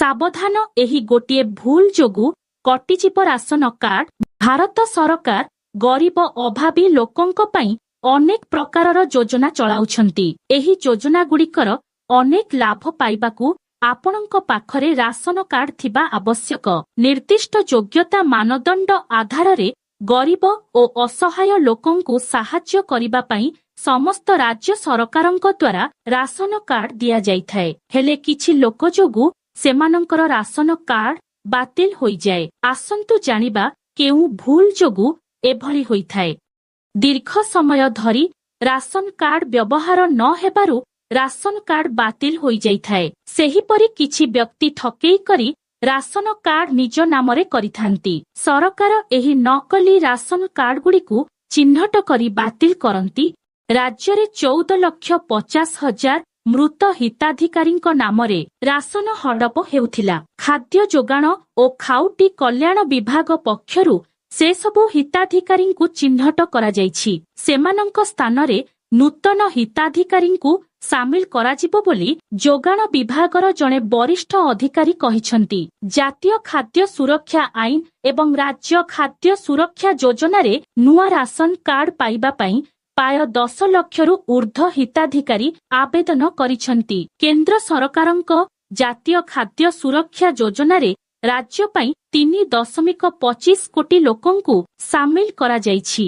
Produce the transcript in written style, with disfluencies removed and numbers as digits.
ସାବଧାନ, ଏହି ଗୋଟିଏ ଭୁଲ ଯୋଗୁ କଟିଯିବ ରାସନ କାର୍ଡ। ଭାରତ ସରକାର ଗରିବ, ଅଭାବୀ ଲୋକଙ୍କ ପାଇଁ ଅନେକ ପ୍ରକାରର ଯୋଜନା ଚଳାଉଛନ୍ତି। ଏହି ଯୋଜନାଗୁଡ଼ିକର ଅନେକ ଲାଭ ପାଇବାକୁ ଆପଣଙ୍କ ପାଖରେ ରାସନ କାର୍ଡ ଥିବା ଆବଶ୍ୟକ। ନିର୍ଦ୍ଦିଷ୍ଟ ଯୋଗ୍ୟତା ମାନଦଣ୍ଡ ଆଧାରରେ ଗରିବ ଓ ଅସହାୟ ଲୋକଙ୍କୁ ସାହାଯ୍ୟ କରିବା ପାଇଁ ସମସ୍ତ ରାଜ୍ୟ ସରକାରଙ୍କ ଦ୍ୱାରା ରାସନ କାର୍ଡ ଦିଆଯାଇଥାଏ। ହେଲେ କିଛି ଲୋକ ଯୋଗୁ ସେମାନଙ୍କର ରାସନ କାର୍ଡ ବାତିଲ ହୋଇଯାଏ। ଆସନ୍ତୁ ଜାଣିବା, କେଉଁ ଭୁଲ ଯୋଗୁ ଏଭଳି ହୋଇଥାଏ। ଦୀର୍ଘ ସମୟ ଧରି ରାସନ କାର୍ଡ ବ୍ୟବହାର ନ ହେବାରୁ ରାସନ କାର୍ଡ ବାତିଲ ହୋଇଯାଇଥାଏ। ସେହିପରି କିଛି ବ୍ୟକ୍ତି ଠକେଇ କରି ରାସନ କାର୍ଡ ନିଜ ନାମରେ କରିଥାନ୍ତି। ସରକାର ଏହି ନକଲି ରାସନ କାର୍ଡଗୁଡ଼ିକୁ ଚିହ୍ନଟ କରି ବାତିଲ କରନ୍ତି। ରାଜ୍ୟରେ 14,50,000 ମୃତ ହିତାଧିକାରୀଙ୍କ ନାମରେ ରାସନ ହଡପ ହେଉଥିଲା। ଖାଦ୍ୟ ଯୋଗାଣ ଓ ଖାଉଟି କଲ୍ୟାଣ ବିଭାଗ ପକ୍ଷରୁ ସେସବୁ ହିତାଧିକାରୀଙ୍କୁ ଚିହ୍ନଟ କରାଯାଇଛି। ସେମାନଙ୍କ ସ୍ଥାନରେ ନୂତନ ହିତାଧିକାରୀଙ୍କୁ ସାମିଲ କରାଯିବ ବୋଲି ଯୋଗାଣ ବିଭାଗର ଜଣେ ବରିଷ୍ଠ ଅଧିକାରୀ କହିଛନ୍ତି। ଜାତୀୟ ଖାଦ୍ୟ ସୁରକ୍ଷା ଆଇନ ଏବଂ ରାଜ୍ୟ ଖାଦ୍ୟ ସୁରକ୍ଷା ଯୋଜନାରେ ନୂଆ ରାସନ କାର୍ଡ ପାଇବା ପାଇଁ ପ୍ରାୟ 10 ଲକ୍ଷରୁ ଊର୍ଦ୍ଧ୍ୱ ହିତାଧିକାରୀ ଆବେଦନ କରିଛନ୍ତି। କେନ୍ଦ୍ର ସରକାରଙ୍କ ଜାତୀୟ ଖାଦ୍ୟ ସୁରକ୍ଷା ଯୋଜନାରେ ରାଜ୍ୟ ପାଇଁ 3.25 କୋଟି ଲୋକଙ୍କୁ ସାମିଲ କରାଯାଇଛି।